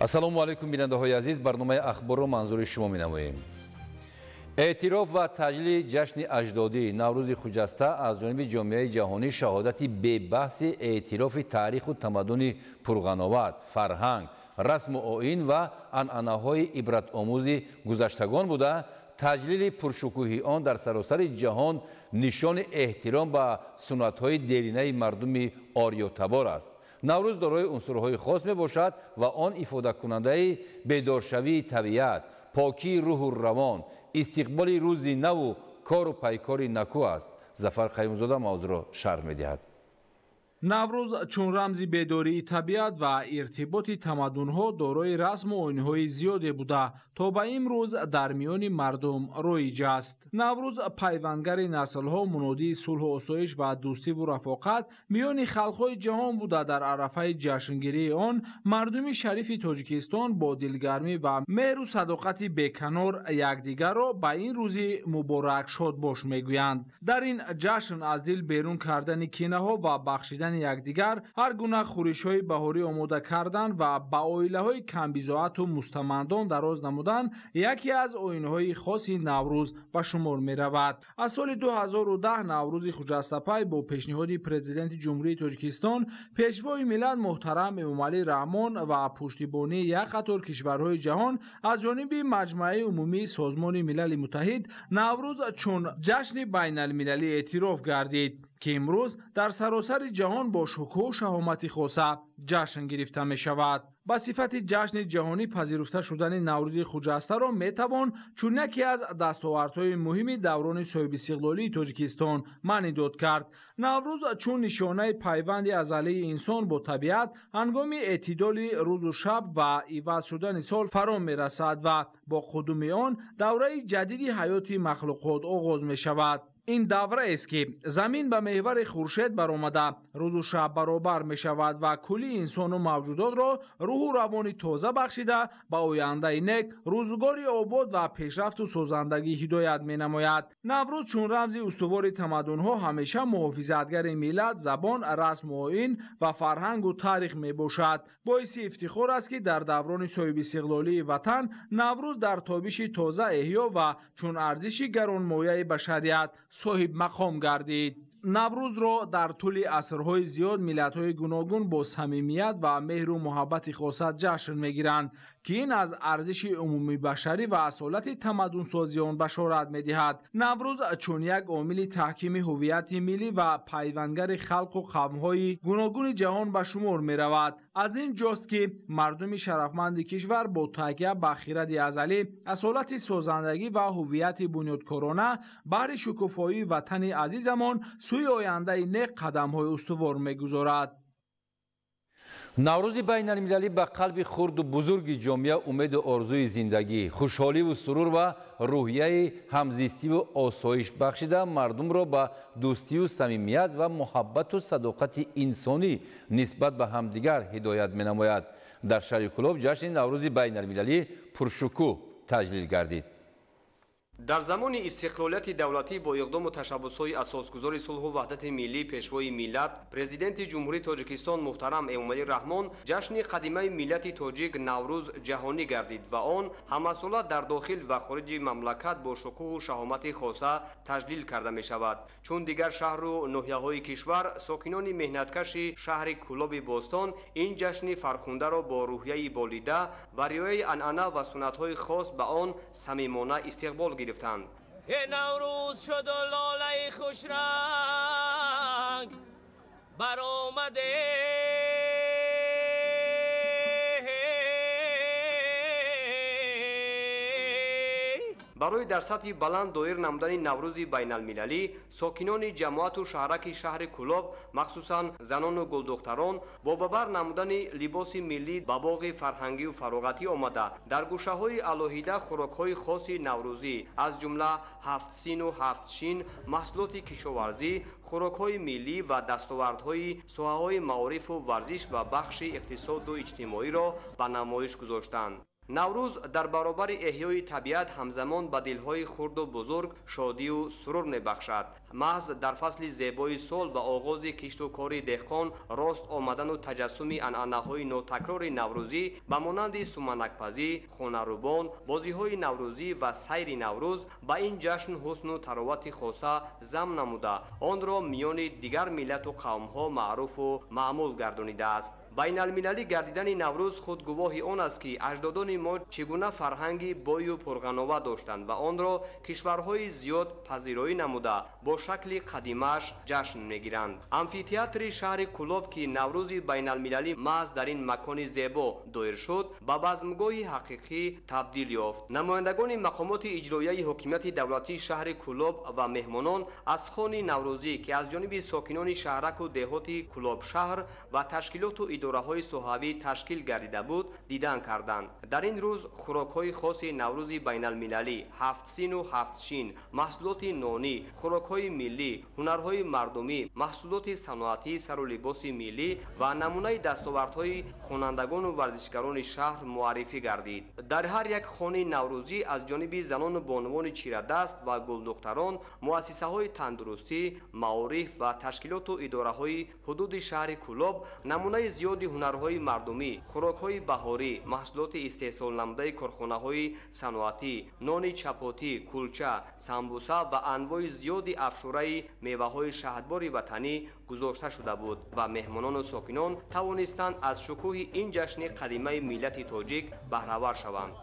Ассалому алайкум, бинандаҳои азиз, барномаи ахборро манзури шумо менамоем. Эътироф ва таҷлили ҷашни аҷдодӣ Наврӯзи Хуҷаста аз ҷониби ҷомеаи ҷаҳонӣ шаҳодати бебаҳси эътирофи таъриху тамаддуни пурғановат, фарҳанг, расму оин ва анъанаҳои ибратомӯзи гузаштагон буда, таҷлили пуршукӯҳи он дар саросари ҷаҳон нишони эҳтиром ба суннатҳои деринаи мардуми ориётабор аст. Наврӯз дорои унсурҳои хос мебошад ва он ифодакунандаи бедоршавии табиат, покии рӯҳу равон, истиқболи рӯзи наву кору пайкори накӯ аст. Зафар Қаюмзода мавзӯъро шарҳ медиҳад. Наврӯз чун рамзи бедории табиат ва иртиботи тамаддунҳо дорои расму оинҳои зиёде буда, то ба имрӯз дар миёни мардум роиҷ аст. Наврӯз пайвандгари наслҳо, мунодии сулҳу осоиш ва дӯстиву рафоқат миёни халқҳои ҷаҳон буда, дар арафаи ҷашнгирии он мардуми шарифи Тоҷикистон бо дилгармӣ ва меҳру садоқати беканор якдигарро ба ин рӯзи муборак шодбош мегӯянд. Дар ин ҷашн аз дил берун кардани кинаҳо ва бахшидани якдигар, ҳар гуна хӯришҳои баҳорӣ омода кардан ва ба оилаҳои камбизоату мустамандон дароз намудан яке аз оинҳои хоси Наврӯз ба шумор меравад. Аз соли 2010 Наврӯзи Хуҷастапай бо пешниҳоди Президенти Ҷумҳурии Тоҷикистон, Пешвои миллат муҳтарам Эмомалӣ Раҳмон ва пуштибонии як қатор кишварҳои ҷаҳон аз ҷониби Маҷмааи Умумии Созмони Милали Муттаҳид Наврӯз чун ҷашни байналмилалӣ эътироф гардид, ки имрӯз дар саросари ҷаҳон бо шукӯҳу шаҳомати хоса ҷашн гирифта мешавад. Ба сифати ҷашни ҷаҳонӣ пазируфта шудани Наврӯзи Хуҷастаро метавон чун яке аз дастовардҳои муҳими даврони соҳибистиқлолии Тоҷикистон маънидод кард. Наврӯз чун нишонаи пайванди азалии инсон бо табиат ҳангоми эътидоли рӯзу шаб ва иваз шудани сол фаро мерасад ва бо қудуми он давраи ҷадиди ҳаёти махлуқот оғоз мешавад. Ин давраест, ки замин ба меҳвари хуршед баромада, рӯзу шаб баробар мешавад ва кулли инсону мавҷудотро рӯҳу равони тоза бахшида, ба ояндаи нек, рӯзгори обод ва пешрафту созандагӣ ҳидоят менамояд. Наврӯз чун рамзи устувори тамаддунҳо ҳамеша муҳофизатгари миллат, забон, расму оин ва фарҳангу таърих мебошад. Боиси ифтихор аст, ки дар даврони соҳибистиқлолии ватан Наврӯз дар тобиши тоза эҳё ва чун арзиши гаронмояи башарият соҳиб мақом гардид. Наврӯзро дар тӯли асрҳои зиёд миллатҳои гуногун бо самимият ва меҳру муҳаббати хоса ҷашн мегиранд, ки ин аз арзиши умумибашарӣ ва асолати тамаддунсозии он башорат медиҳад. Наврӯз чун як омили таҳкими ҳуввияти миллӣ ва пайвандгари халқу қавмҳои гуногуни ҷаҳон ба шумор меравад. Аз ин ҷост, ки мардуми шарафманди кишвар бо такя ба хиради азалӣ, асолати созандагӣ ва ҳуввияти бунёдкорона баҳри шукуфоии ватани азизамон сӯи ояндаи нек қадамҳои устувор мегузорад. Наврӯзи байналмилалӣ ба қалби хурду бузурги ҷомеа умеду орзуи зиндагӣ, хушҳоливу сурур ва рӯҳияи ҳамзистиву осоиш бахшида, мардумро ба дӯстию самимият ва муҳаббату садоқати инсонӣ нисбат ба ҳамдигар ҳидоят менамояд. Дар шаҳри Кӯлоб ҷашни Наврӯзи байналмилалӣ пуршукӯҳ таҷлил гардид. Дар замони истиқлолияти давлатӣ бо иқдому ташаббусҳои асосгузори сулҳу ваҳдати миллӣ, Пешвои миллат, Президенти Ҷумҳурии Тоҷикистон муҳтарам Эмомалӣ Раҳмон ҷашни қадимаи миллати тоҷик Наврӯз ҷаҳонӣ гардид ва он ҳамасола дар дохил ва хориҷи мамлакат бо шукӯҳу шаҳомати хоса таҷлил карда мешавад. Чун дигар шаҳру ноҳияҳои кишвар, сокинони меҳнаткаши шаҳри Кӯлоби бостон ин ҷашни фархундаро бо рӯҳияи болида ва риояи анъана ва суннатҳои хос ба он самимона истиқбол гирифтанд. Наврӯз шуду лолаи хушранг баромаде, Барои дар сатҳи баланд доир намудани Наврӯзи байналмилалӣ сокинони ҷамоату шаҳраки шаҳри Кӯлоб, махсусан занону гулдухтарон, бо ба бар намудани либоси миллӣ ба боғи фарҳангию фароғатӣ омада, дар гӯшаҳои алоҳида хӯрокҳои хоси наврӯзӣ, аз ҷумла ҳафтсину ҳафтшин, маҳсулоти кишоварзӣ, хӯрокҳои миллӣ ва дастовардҳои соҳаҳои маорифу варзиш ва бахши иқтисоду иҷтимоиро ба намоиш гузоштанд. Наврӯз дар баробари эҳёи табиат ҳамзамон ба дилҳои хурду бузург шодию сурур мебахшад. Маҳз дар фасли зебои сол ва оғози кишту кори деҳқон рост омадану таҷассуми анъанаҳои нотакрори наврӯзӣ ба монанди суманакпазӣ, хонарӯбон, бозиҳои наврӯзӣ ва сайри наврӯз ба ин ҷашн ҳусну таровати хоса зам намуда, онро миёни дигар миллату қавмҳо маъруфу маъмул гардонидааст. Байналмилалӣ гардидани Наврӯз худ гувоҳи он аст, ки аҷдодони мо чӣ гуна фарҳанги бою пурғанова доштанд ва онро кишварҳои зиёд пазироӣ намуда, бо шакли қадимааш ҷашн мегиранд. Амфитеатри шаҳри Кӯлоб, ки Наврӯзи байналмилалӣ маҳз дар ин макони зебо доир шуд, ба базмгоҳи ҳақиқӣ табдил ёфт. Намояндагони мақомоти иҷроияи ҳокимияти давлатии шаҳри Кӯлоб ва меҳмонон аз хони наврӯзӣ, ки аз ҷониби сокинони шаҳраку деҳоти Кӯлобшаҳр ва ташкилоту идораҳои соҳавӣ ташкил гардида буд, дидан карданд. Дар ин рӯз хӯрокҳои хоси Наврӯзи байналмилалӣ, ҳафтсину ҳафтшин, маҳсулоти нонӣ, хӯрокҳои миллӣ, ҳунарҳои мардумӣ, маҳсулоти саноатӣ, сару либоси миллӣ ва намунаи дастовардҳои хонандагону варзишгарони шаҳр муаррифӣ гардид. Дар ҳар як хони наврӯзӣ аз ҷониби занону бонувони чирадаст ва гулдухтарон, муассисаҳои тандурустӣ, маориф ва ташкилоту идораҳои ҳудуди шаҳри Кӯлоб намунаи зиёди ҳунарҳои мардумӣ, хӯрокҳои баҳорӣ, маҳсулоти истеҳсолнамудаи корхонаҳои саноатӣ, нони чапотӣ, кулча, самбуса ва анвои зиёди афшураи меваҳои шаҳдбори ватанӣ гузошта шуда буд ва меҳмонону сокинон тавонистанд аз шукӯҳи ин ҷашни қадимаи миллати тоҷик баҳравар шаванд.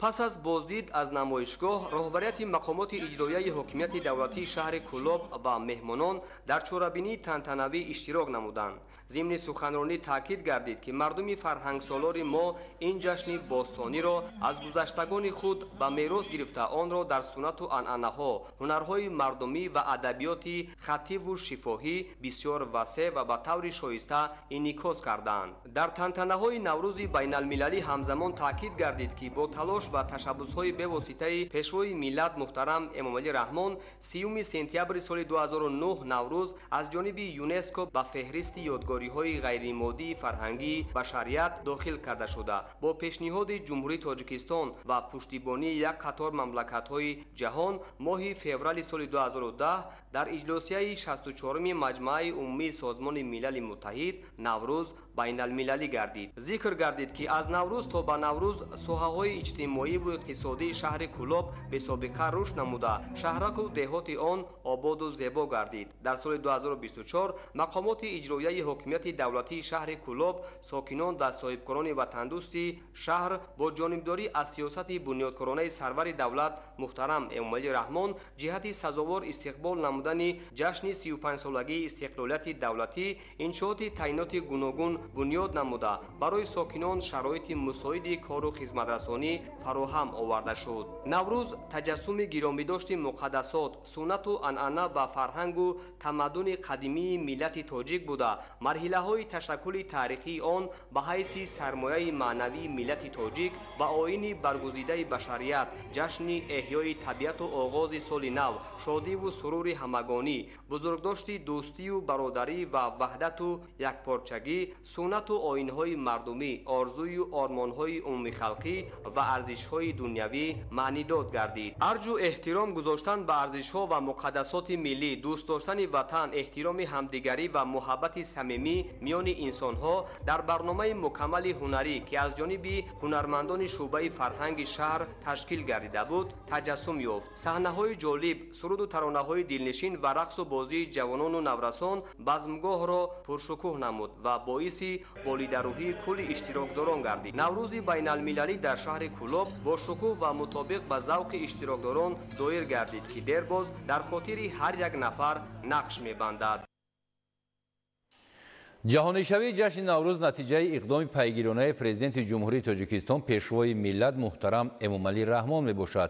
Пас аз боздид аз намоишгоҳ, роҳбарияти мақомоти иҷроияи ҳокимияти давлатии шаҳри Кӯлоб ва меҳмонон дар чорабинии тантанавӣ иштирок намуданд. Зимни суханронӣ таъкид гардид, ки мардуми фарҳангсолори мо ин ҷашни бостониро аз гузаштагони худ ба мерос гирифта, онро дар суннату анъанаҳо, ҳунарҳои мардумӣ ва адабиёти хаттиву шифоҳӣ бисёр васеъ ва ба таври шоиста инъикос кардаанд. Дар тантанаҳои Наврӯзи байналмилалӣ ҳамзамон таъкид гардид, ки бо талош ва ташаббусҳои бевоситаи Пешвои миллат муҳтарам Эмомалӣ Раҳмон 30 сентябри соли 2009 Наврӯз аз ҷониби ЮНЕСКО ба феҳристи ёдгориҳои ғайримоддии фарҳангии башарият дохил карда шуда, бо пешниҳоди Ҷумҳурии Тоҷикистон ва пуштибонии як қатор мамлакатҳои ҷаҳон моҳи феврали соли 2010 дар иҷлосияи 64-уми Маҷмааи умумии Созмони Милали Муттаҳид Наврӯз байналмилалӣ гардид. Зикр гардид, ки аз Наврӯз то ба Наврӯз соҳаҳои иҷтимоиву иқтисодии шаҳри Кӯлоб бесобиқа рушд намуда, шаҳраку деҳоти он ободу зебо гардид. Дар соли 2024 мақомоти иҷроияи ҳокимияти давлатии шаҳри Кӯлоб, сокинон ва соҳибкорони ватандӯсти шаҳр бо ҷонибдорӣ аз сиёсати бунёдкоронаи сарвари давлат муҳтарам Эмомалӣ Раҳмон ҷиҳати сазовор истиқбол намудани ҷашни 35-солагии истиқлолияти давлатӣ иншооти таъиноти гуногун бунёд намуда, барои сокинон шароити мусоиди кору хизматрасонӣ фароҳам оварда шуд. Наврӯз таҷассуми гиромидошти муқаддасот, суннату анъана ва фарҳангу тамаддуни қадимии миллати тоҷик буда, марҳилаҳои ташаккули таърихии он ба ҳайси сармояи маънавии миллати тоҷик ва оини баргузидаи башарият, ҷашни эҳёи табиату оғози соли нав, шодиву сурури ҳамагонӣ, бузургдошти дӯстию бародарӣ ва ваҳдату якпорчагӣ, суннату оинҳои мардумӣ, орзую ормонҳои умумихалқӣ ва арзишҳои дунявӣ маънидод гардид. Арҷу эҳтиром гузоштан ба арзишҳо ва муқаддасоти миллӣ, дӯст доштани ватан, эҳтироми ҳамдигарӣ ва муҳаббати самимӣ миёни инсонҳо дар барномаи мукаммали ҳунарӣ, ки аз ҷониби ҳунармандони шӯъбаи фарҳанги шаҳр ташкил гардида буд, таҷассум ёфт. Саҳнаҳои ҷолиб, суруду таронаҳои дилнишин ва рақсу бозии ҷавонону наврасон базмгоҳро пуршукӯҳ намуд ва боиси болидарӯҳии кулли иштирокдорон гардид. Наврӯзи байналмилалӣ дар шаҳри Кӯлоб бо шукӯҳ ва мутобиқ ба завқи иштирокдорон доир гардид, ки дербоз дар хотири ҳар як нафар нақш мебандад. Ҷаҳонишавии ҷашни Наврӯз натиҷаи иқдоми пайгиронаи Президенти Ҷумҳурии Тоҷикистон, Пешвои миллат муҳтарам Эмомалӣ Раҳмон мебошад.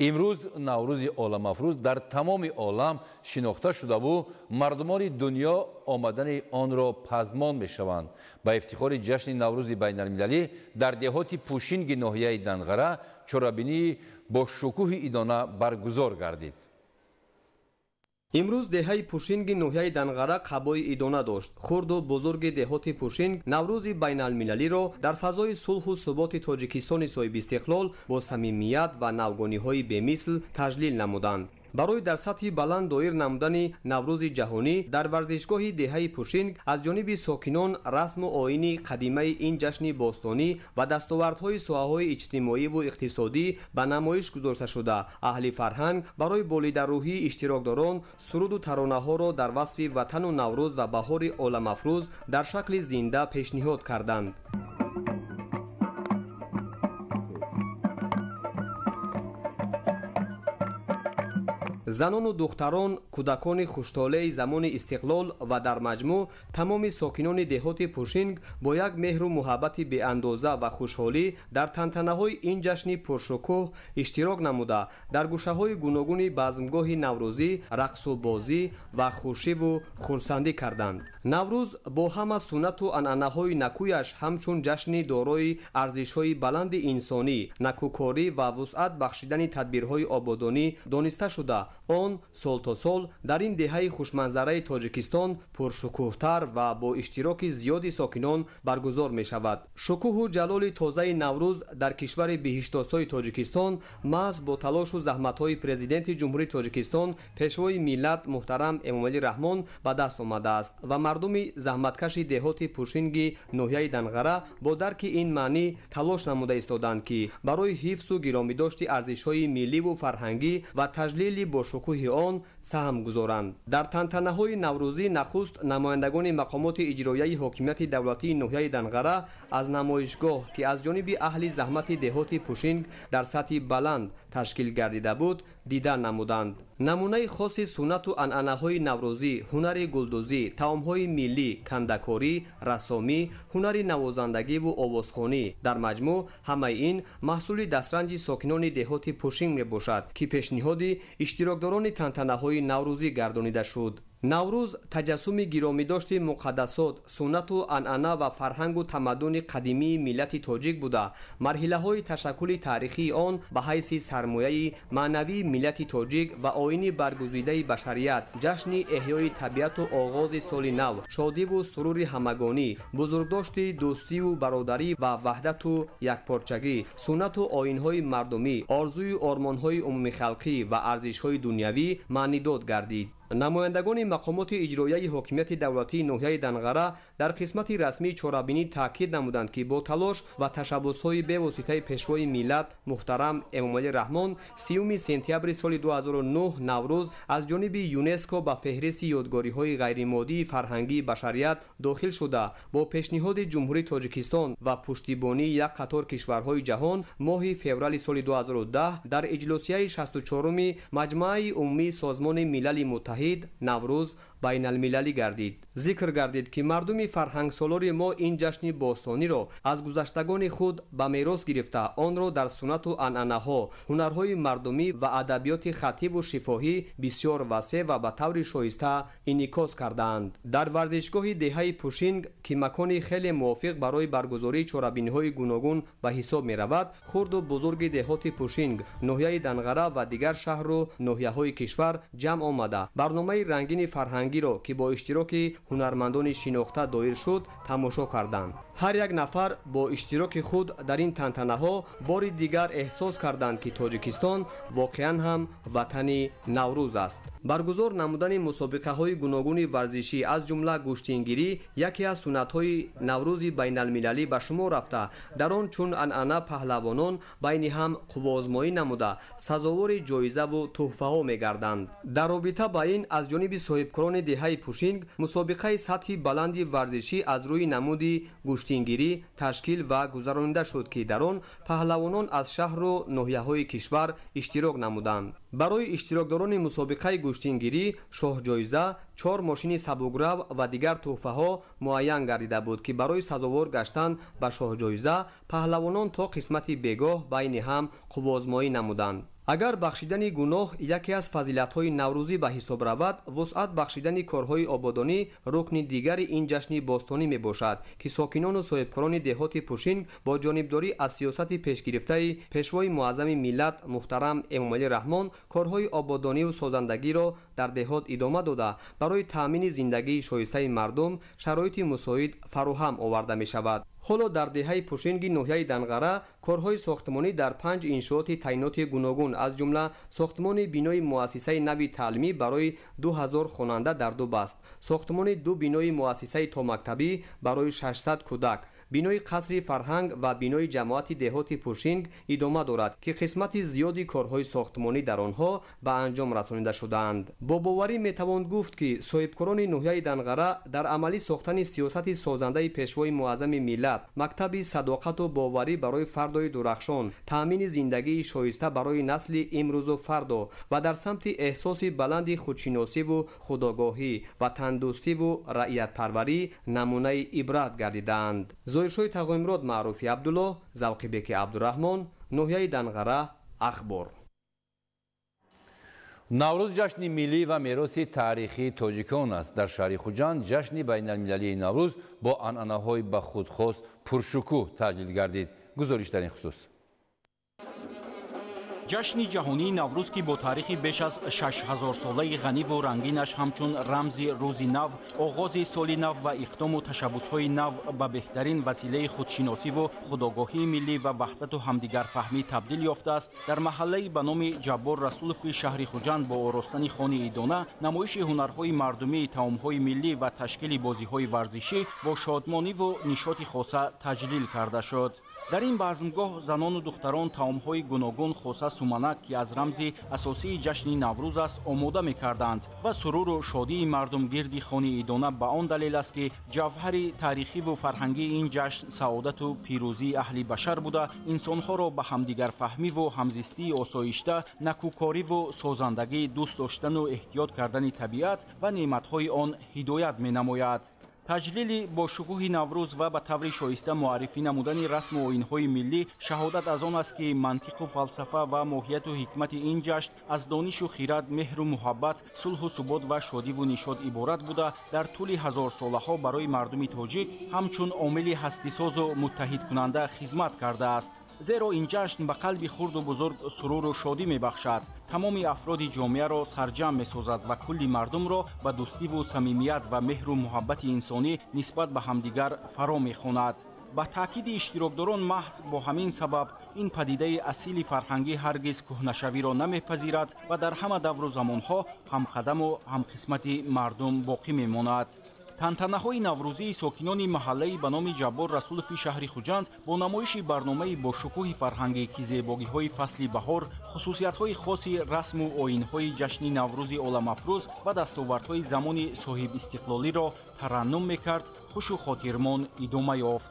Имрӯз Наврӯзи оламафрӯз дар тамоми олам шинохта шудаву мардумони дунё омадани онро пазмон мешаванд. Ба ифтихори ҷашни Наврӯзи байналмилалӣ дар деҳоти Пӯшинги ноҳияи Данғара чорабинии бо шукӯҳи идона баргузор гардид. Имрӯз деҳаи Пушинги ноҳияи Данғара қабои идона дошт. Хурду бузурги деҳоти Пушинг Наврӯзи байналмилалиро дар фазои сулҳу суботи Тоҷикистони соҳибистиқлол бо самимият ва навгониҳои бемисл таҷлил намуданд. Барои дар сатҳи баланд доир намудани Наврӯзи ҷаҳонӣ дар варзишгоҳи деҳаи Пушинг аз ҷониби сокинон расму оини қадимаи ин ҷашни бостонӣ ва дастовардҳои соҳаҳои иҷтимоиву иқтисодӣ ба намоиш гузошта шуда, аҳли фарҳанг барои болидаррӯҳии иштирокдорон суруду таронаҳоро дар васфи ватану Наврӯз ва баҳори оламафрӯз дар шакли зинда пешниҳод карданд. Занону духтарон, кӯдакони хуштолеи замони истиқлол ва дар маҷмӯъ тамоми сокинони деҳоти Пушинг бо як меҳру муҳаббати беандоза ва хушҳолӣ дар тантанаҳои ин ҷашни пуршукӯҳ иштирок намуда, дар гӯшаҳои гуногуни базмгоҳи наврӯзӣ рақсу бозӣ ва хушиву хурсандӣ карданд. Наврӯз бо ҳама суннату анъанаҳои накӯяш ҳамчун ҷашни дорои арзишҳои баланди инсонӣ, накӯкорӣ ва вусъат бахшидани тадбирҳои ободонӣ дониста шуда, он сол то сол дар ин деҳаи хушманзараи Тоҷикистон пуршукӯҳтар ва бо иштироки зиёди сокинон баргузор мешавад. Шукӯҳу ҷалоли тозаи Наврӯз дар кишвари биҳиштосои Тоҷикистон маҳз бо талошу заҳматҳои Президенти Ҷумҳурии Тоҷикистон, Пешвои миллат муҳтарам Эмомалӣ Раҳмон ба даст омадааст ва мардуми заҳматкаши деҳоти Пушинги ноҳияи Данғара бо дарки ин маънӣ талош намуда истоданд, ки барои ҳифзу гиромидошти арзишҳои милливу фарҳангӣ ва таҷлили бошукӯҳи он саҳм гузоранд. Дар тантанаҳои наврӯзӣ нахуст намояндагони мақомоти иҷроияи ҳокимияти давлатии ноҳияи Данғара аз намоишгоҳ, ки аз ҷониби аҳли заҳмати деҳоти Пушинг дар сатҳи баланд ташкил гардида буд, дида намуданд. Намунаи хоси суннату анъанаҳои наврӯзӣ, ҳунари гулдӯзӣ, таомҳои миллӣ, кандакорӣ, рассомӣ, ҳунари навозандагиву овозхонӣ, дар маҷмӯъ ҳамаи ин маҳсули дастранҷи сокинони деҳоти Пушинг мебошад, ки пешниҳоди иштирокдорони тантанаҳои наврӯзӣ гардонида шуд. Наврӯз таҷассуми гиромидошти муқаддасот, суннату анъана ва фарҳангу тамаддуни қадимии миллати тоҷик буда, марҳилаҳои ташаккули таърихии он ба ҳайси сармояи маънавии миллати тоҷик ва оини баргузидаи башарият, ҷашни эҳёи табиату оғози соли нав, шодиву сурури ҳамагонӣ, бузургдошти дӯстиву бародарӣ ва ваҳдату якпорчагӣ, суннату оинҳои мардумӣ, орзую ормонҳои умумихалқӣ ва арзишҳои дунявӣ маънидод гардид. Намояндагони мақомоти иҷроияи ҳокимияти давлатии ноҳияи Данғара дар қисмати расмии чорабинӣ таъкид намуданд, ки бо талош ва ташаббусҳои бевоситаи Пешвои миллат муҳтарам Эмомалӣ Раҳмон 30 сентябри соли 2009 Наврӯз аз ҷониби ЮНЕСКО ба феҳристи ёдгориҳои ғайримоддии фарҳангии башарият дохил шуда, бо пешниҳоди Ҷумҳурии Тоҷикистон ва пуштибонии як қатор кишварҳои ҷаҳон моҳи феврали соли 2010 дар иҷлосияи 64-уми Маҷмааи умумии Созмони Милали Муттаҳид Наврӯз байналмилалӣ гардид. Зикр гардид, ки мардуми фарҳангсолори мо ин ҷашни бостониро аз гузаштагони худ ба мерос гирифта, онро дар суннату анъанаҳо, ҳунарҳои мардумӣ ва адабиёти хаттиву шифоҳӣ бисёр васеъ ва ба таври шоиста инъикос кардаанд. Дар варзишгоҳи деҳаи Пушинг, ки макони хеле мувофиқ барои баргузории чорабиниҳои гуногун ба ҳисоб меравад, хурду бузурги деҳоти Пушинг, ноҳияи Данғара ва дигар шаҳру ноҳияҳои кишвар ҷамъ омада, барномаи рангини фарҳангиро, ки бо иштироки ҳунармандони шинохта доир шуд, тамошо карданд. Ҳар як нафар бо иштироки худ дар ин тантанаҳо бори дигар эҳсос карданд, ки Тоҷикистон воқеан ҳам ватани Наврӯз аст. Баргузор намудани мусобиқаҳои гуногуни варзишӣ, аз ҷумла гӯштингирӣ, яке аз суннатҳои Наврӯзи байналмилалӣ ба шумор рафта, дар он чун анъана паҳлавонон байни ҳам қувваозмоӣ намуда, сазовори ҷоизаву тӯҳфаҳо мегарданд. Дар робита ба ин аз ҷониби соҳибкорони деҳаи Пушинг мусобиқаи сатҳи баланди варзишӣ аз рӯи намуди гӯштингирӣ ташкил ва гузаронида шуд, ки дар он паҳлавонон аз шаҳру ноҳияҳои кишвар иштирок намуданд. Барои иштирокдорони мусобиқаи гӯштингирӣ шоҳҷоиза, 4 мошини сабукрав ва дигар тӯҳфаҳо муайян гардида буд, ки барои сазовор гаштан ба шоҳҷоиза паҳлавонон то қисмати бегоҳ байни ҳам қувваозмоӣ намуданд. Агар бахшидани гуноҳ яке аз фазилатҳои наврӯзӣ ба ҳисоб равад, вусъат бахшидани корҳои ободонӣ рукни дигари ин ҷашни бостонӣ мебошад, ки сокинону соҳибкорони деҳоти Пушинг бо ҷонибдорӣ аз сиёсати пешгирифтаи пешвои муаззами миллат муҳтарам Эмомалӣ Раҳмон корҳои ободониву созандагиро дар деҳот идома дода, барои таъмини зиндагии шоистаи мардум шароити мусоид фароҳам оварда мешавад. Ҳоло дар деҳаи Пушинги ноҳияи Данғара корҳои сохтмонӣ дар 5 иншооти таъиноти гуногун, аз ҷумла сохтмони бинои муассисаи нави таълимӣ барои 2000 хонанда дар 2 баст, сохтмони 2 бинои муассисаи томактабӣ барои 600 кӯдак, бинои қасри фарҳанг ва бинои ҷамоати деҳоти Пушинг идома дорад, ки қисмати зиёди корҳои сохтмонӣ дар онҳо ба анҷом расонида шудаанд. Бо боварӣ метавон гуфт, ки соҳибкорони ноҳияи Данғара дар амалӣ сохтани сиёсати созандаи пешвои муаззами миллат, мактаби садоқату боварӣ барои фардои дурахшон, таъмини зиндагии шоиста барои насли имрӯзу фардо ва дар самти эҳсоси баланди худшиносиву худогоҳӣ, ватандӯстиву раиятпарварӣ намунаи ибрат гардидаанд. Зоиршоҳи Тағоимурод, Маъруфи Абдуллоҳ, Завқибеки Абдураҳмон, ноҳияи Данғара, Ахбор. Наврӯз ҷашни миллӣ ва мероси таърихии тоҷикон аст. Дар шаҳри Хуҷанд ҷашни байналмилалии Наврӯз бо анъанаҳои ба худ хос пуршукӯҳ таҷлил гардид. Гузориш дар ин хусус. Ҷашни ҷаҳонии Наврӯз, ки бо таърихи беш аз 6000-солаи ғаниву рангинаш ҳамчун рамзи рӯзи нав, оғози соли нав ва иқдому ташаббусҳои нав ба беҳтарин василаи худшиносиву худогоҳии миллӣ ва ваҳдату ҳамдигарфаҳмӣ табдил ёфтааст, дар маҳаллаи ба номи Ҷаббор Расулови шаҳри Хуҷанд бо оростани хони идона, намоиши ҳунарҳои мардумӣ, таомҳои миллӣ ва ташкили бозиҳои варзишӣ бо шодмониву нишоти хоса таҷлил карда шуд. Дар ин базмгоҳ занону духтарон таомҳои гуногун, хоса суманак, ки аз рамзи асосии ҷашни Наврӯз аст, омода мекарданд ва суруру шодии мардум гирди хони идона ба он далел аст, ки ҷавҳари таърихиву фарҳангии ин ҷашн саодату пирӯзии аҳли башар буда, инсонҳоро ба ҳамдигарфаҳмиву ҳамзистии осоишта, накӯкориву созандагӣ, дӯст доштану эҳтиёт кардани табиат ва неъматҳои он ҳидоят менамояд. Таҷлили бо шукӯҳи Наврӯз ва ба таври шоиста муаррифӣ намудани расму оинҳои миллӣ шаҳодат аз он аст, ки мантиқу фалсафа ва моҳияту ҳикмати ин ҷашн аз донишу хирад, меҳру муҳаббат, сулҳу субот ва шодиву нишод иборат буда, дар тӯли ҳазорсолаҳо барои мардуми тоҷик ҳамчун омили ҳастисозу муттаҳидкунанда хизмат кардааст. Зеро ин ҷашн ба қалби хурду бузург суруру шодӣ мебахшад, тамоми афроди ҷомеаро сарҷамъ месозад ва кулли мардумро ба дӯстиву самимият ва меҳру муҳаббати инсонӣ нисбат ба ҳамдигар фаро мехонад. Ба таъкиди иштирокдорон, маҳз бо ҳамин сабаб ин падидаи асили фарҳангӣ ҳаргиз кӯҳнашавиро намепазирад ва дар ҳама давру замонҳо ҳамқадаму ҳамқисмати мардум боқӣ мемонад. Тантанаҳои наврӯзии сокинони маҳаллаи ба номи Ҷаббор Расулови шаҳри Хуҷанд бо намоиши барномаи бошукӯҳи фарҳангӣ, ки зебогиҳои фасли баҳор, хусусиятҳои хоси расму оинҳои ҷашни Наврӯзи оламафрӯз ва дастовардҳои замони соҳибистиқлолиро тараннум мекард, хушу хотирмон идома ёфт.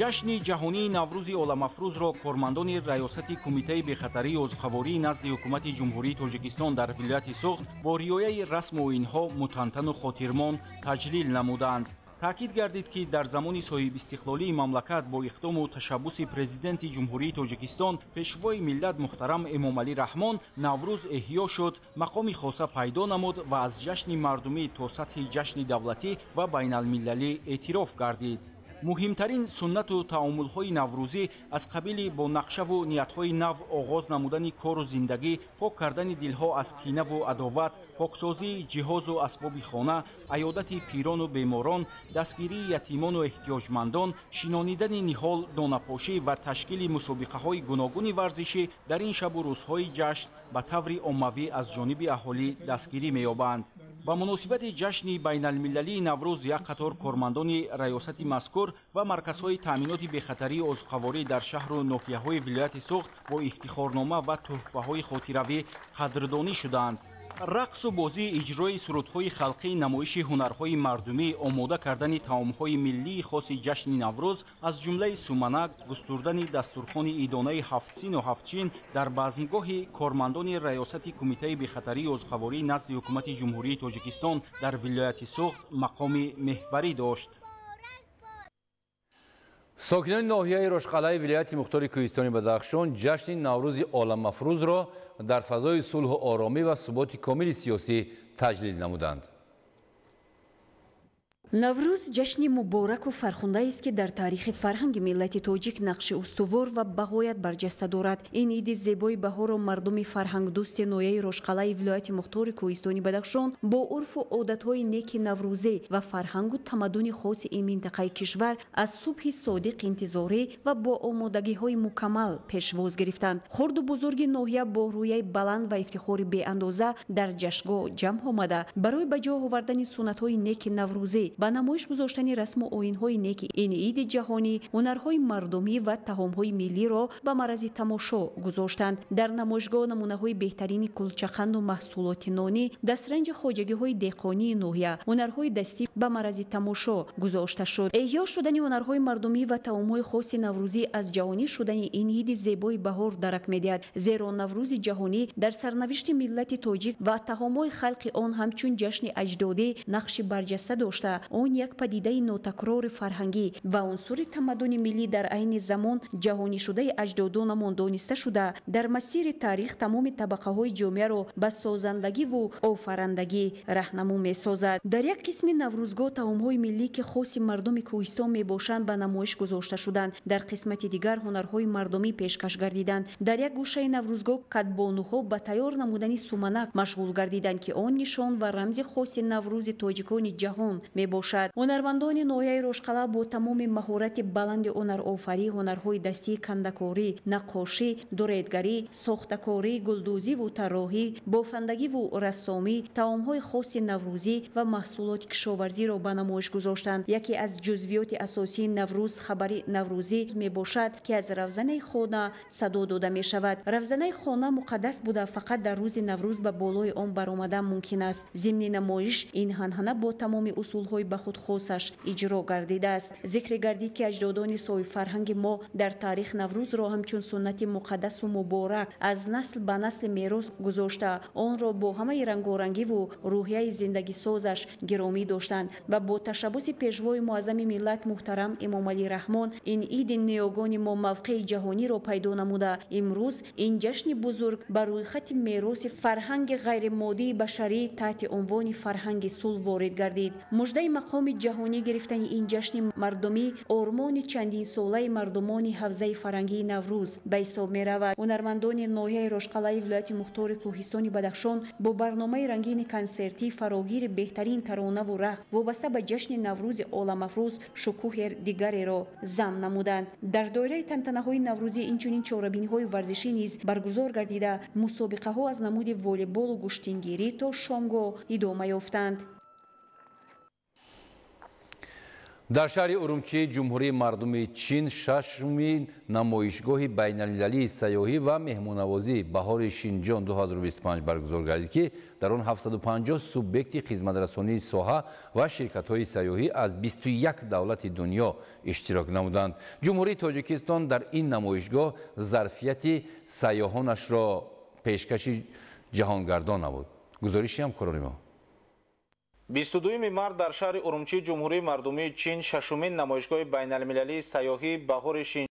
Ҷашни ҷаҳонии Наврӯзи оламафрӯзро кормандони раёсати Кумитаи бехатарии озуқавории назди Ҳукумати Ҷумҳурии Тоҷикистон дар вилояти Суғд бо риояи расму оинҳо мутантану хотирмон таҷлил намуданд. Таъкид гардид, ки дар замони соҳибистиқлолии мамлакат бо иқдому ташаббуси Президенти Ҷумҳурии Тоҷикистон, пешвои миллат муҳтарам Эмомалӣ Раҳмон Наврӯз эҳё шуд, мақоми хоса пайдо намуд ва аз ҷашни мардумӣ то сатҳи ҷашни давлатӣ ва байналмилалӣ эътироф гардид. Муҳимтарин суннату таомулҳои наврӯзӣ аз қабили бо нақшаву ниятҳои нав оғоз намудани кору зиндагӣ, пок кардани дилҳо аз кинаву адоват, поксозии ҷиҳозу асбоби хона, аёдати пирону беморон, дастгирии ятимону эҳтиёҷмандон, шинонидани ниҳол, донапошӣ ва ташкили мусобиқаҳои гуногуни варзишӣ дар ин шабу рӯзҳои ҷашн ба таври оммавӣ аз ҷониби аҳолӣ дастгирӣ меёбанд. Ба муносибати ҷашни байналмилалии Наврӯз як қатор кормандони раёсати мазкур ва марказҳои таъминоти бехатарии озуқаворӣ дар шаҳру ноҳияҳои вилояти Суғд бо ифтихорнома ва тӯҳфаҳои хотиравӣ қадрдонӣ шуданд. Рақсу бозӣ, иҷрои сурудҳои халқӣ, намоиши ҳунарҳои мардумӣ, омода кардани таомҳои миллии хоси ҷашни Наврӯз аз ҷумлаи суманак, густурдани дастурхони идонаи ҳафтсину ҳафтчин дар базмгоҳи кормандони раёсати Кумитаи бехатарии озуқаворӣ назди Ҳукумати Ҷумҳурии Тоҷикистон дар вилояти Суғд мақоми меҳварӣ дошт. Сокинони ноҳияи Рошқалъаи вилояти мухтори кӯҳистони Бадахшон ҷашни Наврӯзи оламафрӯзро дар фазои сулҳу оромӣ ва суботи комили сиёсӣ таҷлил намуданд. Наврӯз ҷашни мубораку фархундаест, ки дар таърихи фарҳанги миллати тоҷик нақши устувор ва бағоят барҷаста дорад. Ин иди зебои баҳорро мардуми фарҳангдӯсти ноҳияи Рошқалъаи вилояти мухтори кӯҳистони Бадахшон бо урфу одатҳои неки наврӯзӣ ва фарҳангу тамаддуни хоси ин минтақаи кишвар аз субҳи содиқ интизорӣ ва бо омодагиҳои мукаммал пешвоз гирифтанд. Хурду бузурги ноҳия бо рӯяи баланд ва ифтихори беандоза дар ҷашнгоҳ ҷамъ омада, барои ба ҷо овардани суннатҳои неки наврӯзӣ, ба намоиш гузоштани расму оинҳои неки ин иди ҷаҳонӣ, ҳунарҳои мардумӣ ва таомҳои миллиро ба маррази тамошо гузоштанд. Дар намоишгоҳ намунаҳои беҳтарини кулчақанду маҳсулоти нонӣ, дастранҷи хоҷагиҳои деҳқонии ноҳия, ҳунарҳои дастӣ ба маррази тамошо гузошта шуд. Эҳё шудани ҳунарҳои мардумӣ ва таомҳои хоси наврӯзӣ аз ҷаҳонӣ шудани ин иди зебои баҳор дарак медиҳад, зеро Наврӯзи ҷаҳонӣ дар сарнавишти миллати тоҷик ва таомҳои халқи он ҳамчун ҷашни аҷдодӣ нақши барҷаста дошта, он як падидаи нотакрори фарҳангӣ ва унсури тамаддуни миллӣ дар айни замон ҷаҳонишудаи аҷдодонамон дониста шуда, дар масири таърих тамоми табақаҳои ҷомеаро ба созандагиву офарандагӣ раҳнамун месозад. Дар як қисми наврӯзгоҳ таомҳои миллӣ, ки хоси мардуми кӯҳистон мебошанд, ба намоиш гузошта шуданд. Дар қисмати дигар ҳунарҳои мардумӣ пешкаш гардиданд. Дар як гӯшаи наврӯзгоҳ кадбонуҳо ба тайёр намудани суманак машғул гардиданд, ки он нишон ва рамзи хоси наврӯзи тоҷикони ҷаҳон мебошад. Ҳунармандони ноҳияи Рошқалъа бо тамоми маҳорати баланди ҳунарофарӣ, ҳунарҳои дастии кандакорӣ, наққошӣ, дуредгарӣ, сохтакорӣ, гулдӯзиву тарроҳӣ, бофандагиву рассомӣ, таомҳои хоси наврӯзӣ ва маҳсулоти кишоварзиро ба намоиш гузоштанд. Яке аз ҷузвиёти асосии Наврӯз хабари наврӯзӣ мебошад, ки аз равзанаи хона садо дода мешавад. Равзанаи хона муқаддас буда, фақат дар рӯзи Наврӯз ба болои он баромадан мумкин аст. Зимни намоиш ин ҳанҳана бо тамоми усулҳои ба худ хосаш иҷро гардидааст. Зикре гардид, ки аҷдодони соҳибфарҳанги мо дар таърих Наврӯзро ҳамчун суннати муқаддасу муборак аз насл ба насли мерос гузошта, онро бо ҳамаи рангорангиву рӯҳияи зиндагисозаш гиромӣ доштанд ва бо ташаббуси пешвои муаззами миллат муҳтарам Эмомалӣ Раҳмон ин иди ниёгони мо мавқеи ҷаҳониро пайдо намуда, имрӯз ин ҷашни бузург ба рӯйхати мероси фарҳанги ғайримоддии башарӣ таҳти унвони фарҳанги сулҳ ворид гардид. Муждаи мақоми ҷаҳонӣ гирифтани ин ҷашни мардумӣ ормони чандинсолаи мардумони ҳавзаи фарҳангии Наврӯз ба ҳисоб меравад. Ҳунармандони ноҳияи Рошқалъаи вилояти мухтори кӯҳистони Бадахшон бо барномаи рангини консертӣ фарогири беҳтарин таронаву рақс вобаста ба ҷашни Наврӯзи оламафрӯз шукӯҳи дигареро зам намуданд. Дар доираи тантанаҳои наврӯзӣ инчунин чорабиниҳои варзишӣ низ баргузор гардида, мусобиқаҳо аз намуди волейболу гӯштингирӣ то шомгоҳ идома ёфтанд. Дар шаҳри Урумчии Ҷумҳурии мардумии Чин шашумин намоишгоҳи байналмилалии сайёҳӣ ва меҳмоннавозӣ баҳори Шинҷон 2025 баргузор гардид, ки дар он 750 субъекти хизматрасонии соҳа ва ширкатҳои сайёҳӣ аз 21 давлати дунё иштирок намуданд. Ҷумҳурии Тоҷикистон дар ин намоишгоҳ зарфияти сайёҳонашро пешкаши ҷаҳонгардон намуд. Гузориши ҳамкорони мо. 22 март дар шаҳри Урумчии Ҷумҳурии мардумии Чин шашумин намоишгоҳи байналмилалии сайёҳӣ баҳори Шинҷон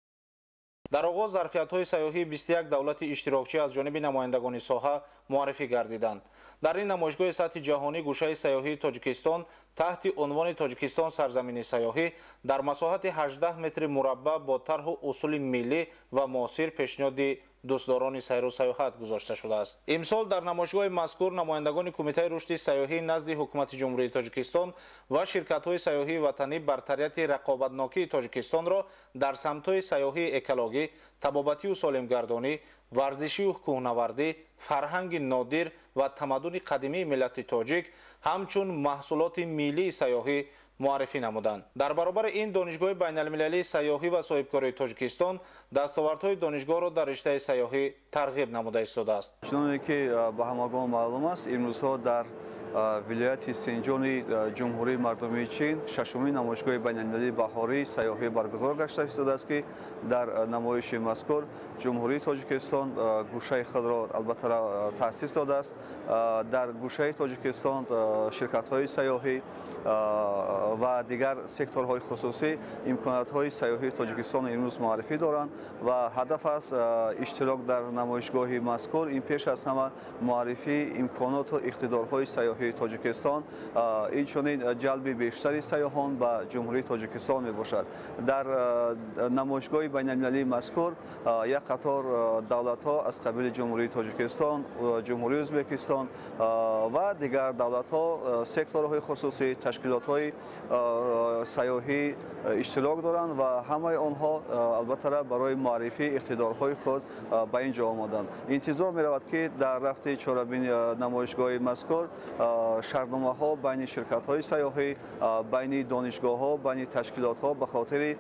дар оғоз зарфиятҳои сайёҳии 21 давлати иштирокчӣ аз ҷониби намояндагони соҳа муаррифӣ гардиданд. Дар ин намоишгоҳи сатҳи ҷаҳонӣ гӯшаи сайёҳии Тоҷикистон таҳти унвони Тоҷикистон сарзамини сайёҳӣ дар масоҳати 18 метри мураббаъ бо тарҳу усули миллӣ ва муосир пешниҳоди дӯстдорони сайру сайёҳат гузошта шудааст. Имсол дар намоишгоҳи мазкур намояндагони Кумитаи рушди сайёҳӣ назди Ҳукумати Ҷумҳурии Тоҷикистон ва ширкатҳои сайёҳии ватанӣ бартарияти рақобатнокии Тоҷикистонро дар самтҳои сайёҳии экологӣ, табобатию солимгардонӣ, варзишию кӯҳнавардӣ, фарҳанги нодир ва тамаддуни қадимии миллати тоҷик ҳамчун маҳсулоти миллии сайёҳӣ муаррифӣ намуданд. Дар баробари ин Донишгоҳи байналмилалии сайёҳӣ ва соҳибкории Тоҷикистон дастовардҳои донишгоҳро дар риштаи сайёҳӣ тарғиб намуда истодааст. Чуноне ки ба ҳамагон маълум аст, имрӯзҳо дар вилояти Синҷони Ҷумҳурии мардумии Чин шашумин намоишгоҳи байналмилалии баҳории сайёҳӣ баргузор гашта истодааст, ки дар намоиши мазкур Ҷумҳурии Тоҷикистон гӯшаи худро албатта таъсис додааст. Дар гӯшаи Тоҷикистон ширкатҳои сайёҳӣ, ва дигар секторҳои хусусӣ имкониятҳои сайёҳии Тоҷикистон имрӯз муаррифӣ доранд ва ҳадаф аст иштирок дар намоишгоҳи мазкур ин пеш аз ҳама муаррифии имконоту иқтидорҳои сайёҳии Тоҷикистон, инчунин ҷалби бештари сайёҳон ба Ҷумҳурии Тоҷикистон мебошад. Дар намоишгоҳи байналмилалии мазкур як қатор давлатҳо аз қабили Ҷумҳурии Тоҷикистон, Ҷумҳурии Ӯзбекистон ва дигар давлатҳо, секторҳои хусусӣ, ташкилотҳои сайёҳӣ иштирок доранд ва ҳамаи онҳо албатта барои муаррифии иқтидорҳои худ ба ин ҷо омаданд. Интизор меравад, ки дар рафти чорабини намоишгоҳи мазкур шартномаҳо байни ширкатҳои сайёҳӣ, байни донишгоҳҳо, байни ташкилотҳо ба хотири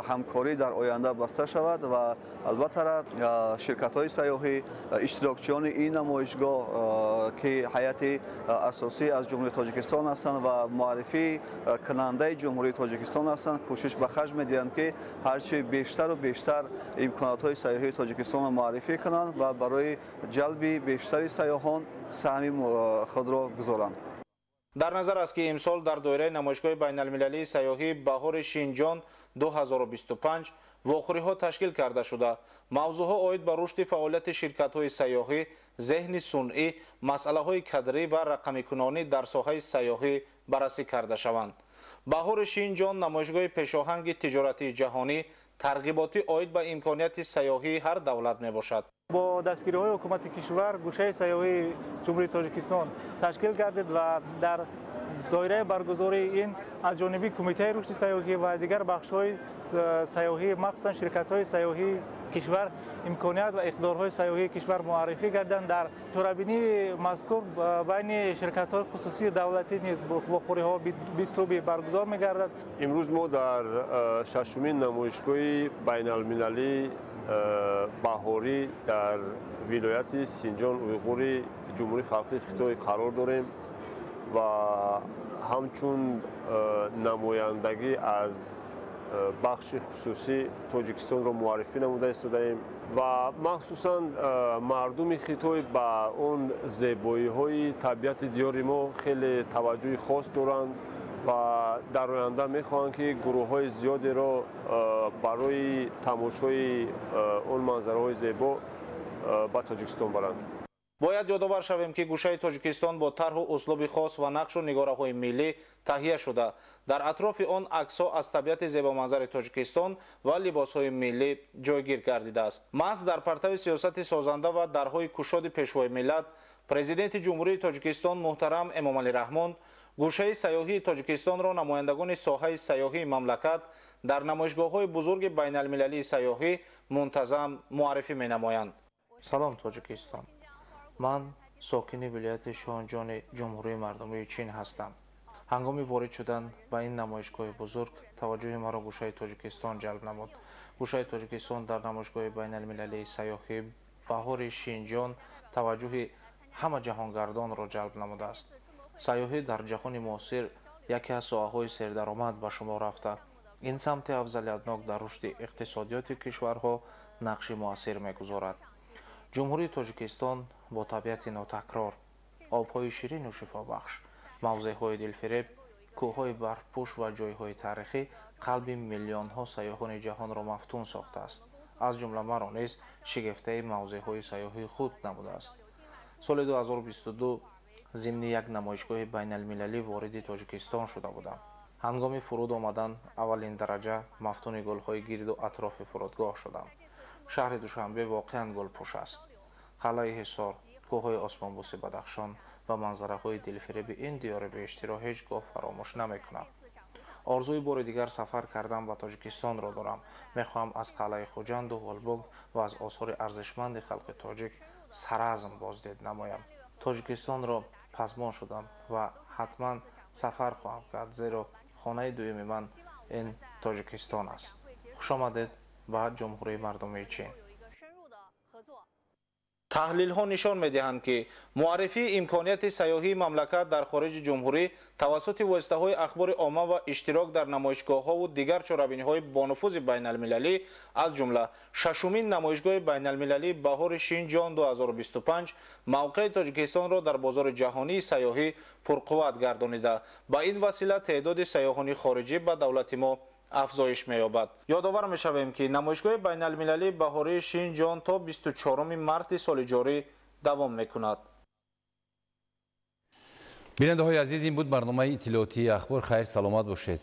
ҳамкорӣ дар оянда баста шавад ва албатта ширкатҳои сайёҳӣ, иштирокчиёни ин намоишгоҳ, ки ҳайати асосӣ аз Ҷумҳурии Тоҷикистон ҳастанд ва муаррифӣ кунандаи Ҷумҳурии Тоҷикистон ҳастанд, кӯшиш ба харҷ медиҳанд, ки ҳарчи бештару бештар имкониятҳои сайёҳии Тоҷикистонро муаррифӣ кунанд ва барои ҷалби бештари сайёҳон саҳми худро гузоранд. Дар назар аст, ки имсол дар доираи намоишгоҳи байналмилалии сайёҳии баҳори Шинҷон 2025 вохӯриҳо ташкил карда шуда, мавзӯъҳо оид ба рушди фаъолияти ширкатҳои сайёҳӣ, зеҳни сунъӣ, масъалаҳои кадрӣ ва рақамикунонӣ дар соҳаи сайёҳӣ баррасӣ карда шаванд. Баҳори Шинҷон намоишгоҳи пешоҳанги тиҷоратии ҷаҳонӣ, тарғиботӣ оид ба имконияти сайёҳии ҳар давлат мебошад. Бо дастгириҳои ҳукумати кишвар гӯшаи сайёҳии Ҷумҳурии Тоҷикистон ташкил гардид ва дар доираи баргузории ин аз ҷониби Кумитаи рушди сайёҳӣ ва дигар бахшҳои сайёҳӣ, махсусан ширкатҳои сайёҳии кишвар, имконият ва иқтидорҳои сайёҳии кишвар муаррифӣ гарданд. Дар чорабинии мазкур байни ширкатҳои хусусии давлатӣ низ вохӯриҳо битуби баргузор мегардад. Имрӯз мо дар шашумин намоишгоҳи байналмилалии баҳорӣ дар вилояти Синҷон Уйғури Ҷумҳурии Халқии Хитой қарор дорем ва ҳамчун намояндагӣ аз бахши хусусӣ Тоҷикистонро муаррифӣ намуда истодаем ва махсусан мардуми Хитой ба он зебоиҳои табиати диёри мо хеле таваҷҷӯҳи хос доранд ва дар оянда мехоҳанд, ки гурӯҳҳои зиёдеро барои тамошои он манзараҳои зебо ба Тоҷикистон баранд. Бояд ёдовар шавем, ки гӯшаи Тоҷикистон бо тарҳу услуби хос ва нақшу нигораҳои миллӣ таҳия шуда, дар атрофи он аксҳо аз табиати зебоманзари Тоҷикистон ва либосҳои миллӣ ҷойгир гардидааст. Маҳз дар партави сиёсати созанда ва дарҳои кушоди Пешвои миллат, Президенти Ҷумҳурии Тоҷикистон муҳтарам Эмомалӣ Раҳмон гӯшаи сайёҳии Тоҷикистонро намояндагони соҳаи сайёҳии мамлакат дар намоишгоҳҳои бузурги байналмилалии сайёҳӣ мунтазам муаррифӣ менамоянд. Салом, Тоҷикистон! Ман сокини вилояти Шонҷони Ҷумҳурии Мардумии Чин ҳастам. Ҳангоми ворид шудан ба ин намоишгоҳи бузург таваҷҷӯҳи маро гӯшаи Тоҷикистон ҷалб намуд. Гӯшаи Тоҷикистон дар намоишгоҳи байналмилалии сайёҳии баҳори Шинҷон таваҷҷӯҳи ҳама ҷаҳонгардонро ҷалб намудааст. Сайёҳӣ дар ҷаҳони муосир яке аз соҳаҳои сердаромад ба шумор рафта, ин самти афзалиятнок дар рушди иқтисодиёти кишварҳо нақши муассир мегузорад. Ҷумҳурии Тоҷикистон бо табиати нотакрор, обҳои ширину шифобахш, мавзеъҳои дилфиреб, кӯҳҳои барфпӯш ва ҷойҳои таърихӣ қалби миллионҳо сайёҳони ҷаҳонро мафтун сохтааст. Аз ҷумла маро низ шигифтаи мавзеъҳои сайёҳии худ намудааст. Соли 2022 зимни як намоишгоҳи байналмилалӣ вориди Тоҷикистон шуда будам. Ҳангоми фуруд омадан аввалин дараҷа мафтуни гулҳои гирду атрофи фурудгоҳ шудам. Шаҳри Душанбе воқеан гулпӯш аст. Қалъаи Ҳисор, кӯҳҳои осмонбӯси Бадахшон ва манзараҳои дилфиреби ин диёри беҳиштиро ҳеҷ гоҳ фаромӯш намекунам. Орзуи бори дигар сафар кардан ба Тоҷикистонро дорам. Мехоҳам аз қалъаи Хуҷанду Ғулбуг ва аз осори арзишманди халқи тоҷик саразм боздид намоям. Тоҷикистонро пазмон шудам ва ҳатман сафар хоҳам кард, зеро хонаи дуюми ман ин Тоҷикистон аст. Хушомадед ба Ҷумҳурии Мардумии Чин. Таҳлилҳо нишон медиҳанд, ки муаррифии имконияти сайёҳии мамлакат дар хориҷи ҷумҳурӣ тавассути воситаҳои ахбори омма ва иштирок дар намоишгоҳҳову дигар чорабиниҳои бонуфузи байналмилалӣ, аз ҷумла шашумин намоишгоҳи байналмилалии баҳори Шинҷон 2025, мавқеи Тоҷикистонро дар бозори ҷаҳонии сайёҳӣ пурқувват гардонида, ба ин васила теъдоди сайёҳони хориҷӣ ба давлати мо афзоиш меёбад. Ёдовар мешавем, ки намоишгоҳи байналмилалии баҳории Шинҷон то 24 марти соли ҷорӣ давом мекунад. Бинандаҳои азиз, ин буд барномаи иттилоотии «Ахбор». Хайр, саломат бошед.